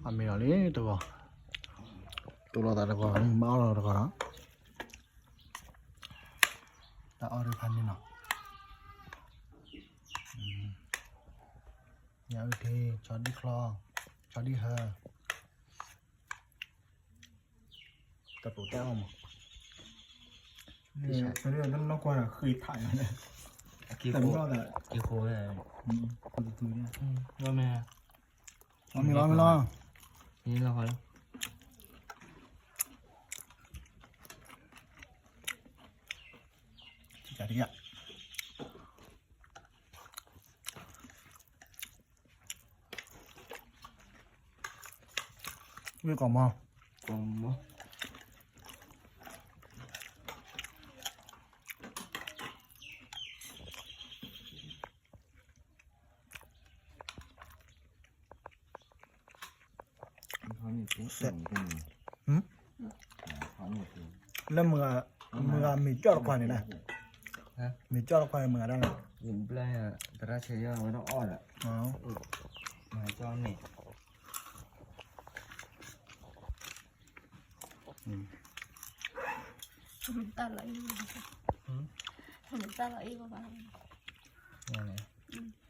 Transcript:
အမ့ၢ်လီၤလံတဂီၤ, တိၢ်လိာ်သးတဂီၤ, မၤအီၣ်လီၤတဂီၤဒီး, တၢ်အီၣ်ဒုးဖးန့ၣ်လီၤ, ညၣ်အုၣ်ထံ, ဆီဒံၣ်ချီ, ဆီဒံၣ်ဟၢ, တၢ်ပူၤတၢ်အီၣ်မး, တနီၢ်ကွၢ်ဃ့ထး, က့ၤဃိဝဲ, လီၤမ့ၢ်, လီၤမ့ၢ်လီၤ, မ့ၢ်ကီၢ်မီၤ, ကီၢ်မီၤ, လၢမုၢ်ဂၤ, မုၢ်ဂၤမ့ၢ်ကၠီၣ်တခွါန့ၣ်လဲၣ်, မ့ၢ်ကၠီၣ်တခွါန့ၣ်မုၢ်ဂၤဒၣ်လဲၣ်, သရၣ်ဆဲးယီၤဝဲဒၣ်အီၣ်ဒီး, မ့ၢ်ကၠီၣ်န့ၣ်, တၢ်လီၤအံၤ, တၢ်လီၤအံၤဘၣ်ဘၣ်,